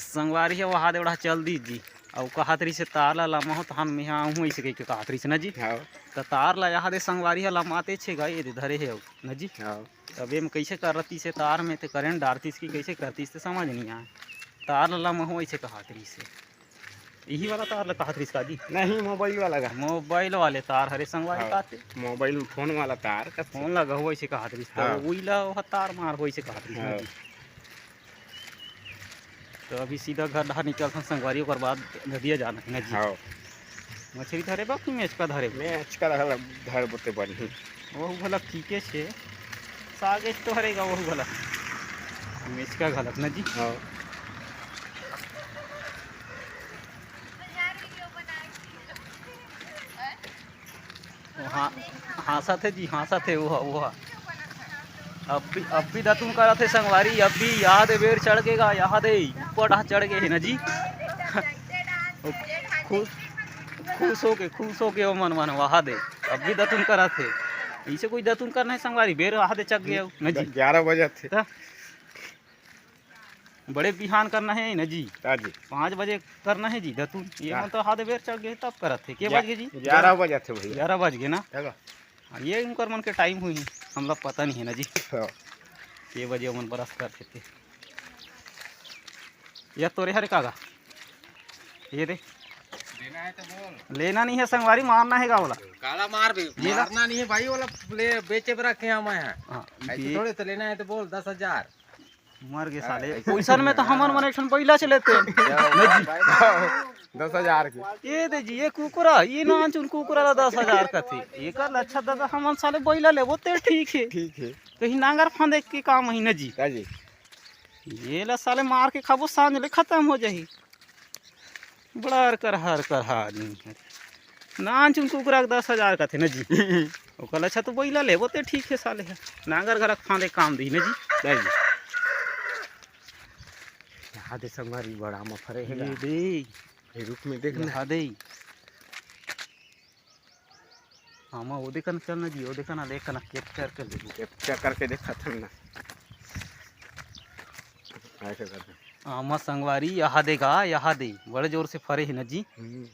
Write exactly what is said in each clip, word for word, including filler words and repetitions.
संगवारी ह वहा दे ओढ़ा चल दी जी। अउ कहत रहिसे तार ला लमाहूँ तहन मेहा आहूँ अइसे कहिके कहत रहिसे न जी। हाँ। त तार ला यहा दे संगवारी ह लमाते छे गा, ये दे धरे हे अउ न जी। हाँ। तब एम कइसे करतिस हे तार में ते करंट डारतिस कि कइसे करतिस ते समझ नइ आए। तार ला लमाहूँ अइसे कहत रहिसे। इही वाला तार ला कहत रहिस का जी? नहीं, मोबाइल वाला का। मोबाइल वाले तार हरे संगवारी हाँ। काते। मोबाइल फोन वाला तार का। फोन ला गहू अइसे कहत रहिस, त हाँ। उइला ओहा तार मार हो अइसे कहत रहिस न हाँ। जी। तो अभी सीधा घर डहर निकलथन संगवारी, ओकर बाद नदिया जाना हे न जी। हाँ। मछरी धरे बा कि मेचका धरे बा? मेचका धर, धर बोते बनी। वहू घलक ठीके छे। सागे तो हरेगा वहू घलक। मेचका घलक न जी। हाँ। हाँ, हाँसत हे जी, हाँसत हे, ओहा, ओहा। अब भी, अब भी दतुन करत हे संगवारी, अब भी यहा दे बेर चढ़ गे गा, यहा दे, ऊपर डहा चढ़ गे हे न जी। खुश, खुश होके, खुश होके ओ मन, मन, वहा दे, अब भी दतुन करत हे। इसे कोई दतुन करना हे संगवारी, बेर वहा दे चढ़ गे न जी। ग्यारह बजे थे। त बड़े बिहान करना हे न जी। का जी? पाँच बजे करना हे जी दतुन। ये का? मन तो हादे बेर चढ़ गे तब करत हे। के ग्या-, बज गे जी? ग्यारह बजे थे भैया। ग्यारह बज गे ना? है का? हाँ, ये उनकर मन के टाइम होही, हमला पता नहीं हे ना जी। हाँ। के बजे ओमन brush करथे ते। ये तोरे हरे का गा? ये दे। लेना है तो बोल। लेना नहीं है संगवारी, मारना है गा ओला। काला मार बे, ये ला। मारना नहीं है भाई, ओला ले बेचे बर रखे हैं मैं। हाँ, ऐसे ये थोड़े तो लेना है तो बोल, दस हजार। मर गे साले। हाँ, ऐसे पइसन में तो हाँ। हमन मन एक ठन बइला चलेते। दस हजार के। ये दे जी, ये कुकुरा, ये नानचुन कुकुरा ला दस हजार कथे। एकर ले अच्छा दादा हमन साले बइला लेबो ते ठीक हे। ठीक हे। कहीं नांगर फांदे के काम ही न जी। का जी? ये ला साले मार के खाबो, सांझ ले खतम हो जाही। बड़ा अरकरहा, अरकरहा आदमी हे। नानचुन कुकुरा के दस हजार कथे न जी। ओकर ले अच्छा तो बइला लेबो ते ठीक हे साले ह। नांगर घलक फांदे काम दिही न जी। नहीं जी। यहा दे संगवारी बड़ा आमा फरे हे ये गा। दे। ये रुख में देख ना। यहा दे। आमा वो देखा ना, चल ना जी, वो देखा ना, देख ना, capture कर ले। Capture करके देखा था ना। ऐसे करके। आमा संगवारी, यहा दे गा, यहा दे। बड़े जोर से फरे हे ना जी। हम्म।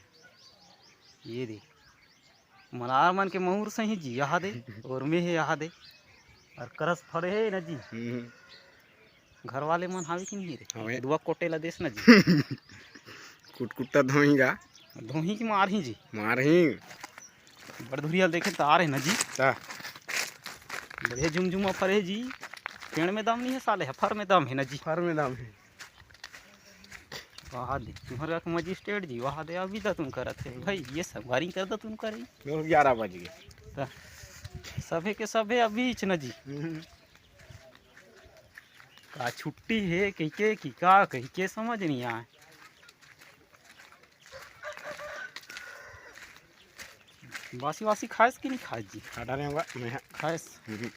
ये दे। मनार मन के महुर सही जी, यहा दे। और में हे यहा दे। और करस फरे हे ना जी। हम्म। घर वाले मन हावे कि नहीं रे? हावे। दुआ कोटे ला देस ना जी। कुटकुट्टा धोही गा। धोही कि मारही जी? मारही। बड़ धुरिया देखे त आ रहे ना जी। ता। बढ़िया झुमझुमा फरे जी। पेड़ में दम नहीं है साले, फर में दम है ना जी। फर में दम है। वहा दे, तुम्हारा का मजिस्ट्रेट जी, वहा दे अभी दतुन करत हे। भाई, ये संगवारी कर दतुन करे। लोग ग्यारह बज गे। ता। सभे के सभे अभी इच ना जी। हम्म। का छुट्टी हे कहिके कि का कहिके समझ नहीं आए। बासी वासी खाएस कि नहीं खाएस जी? खा डारे होगा, मैं। खाएस? हम्म।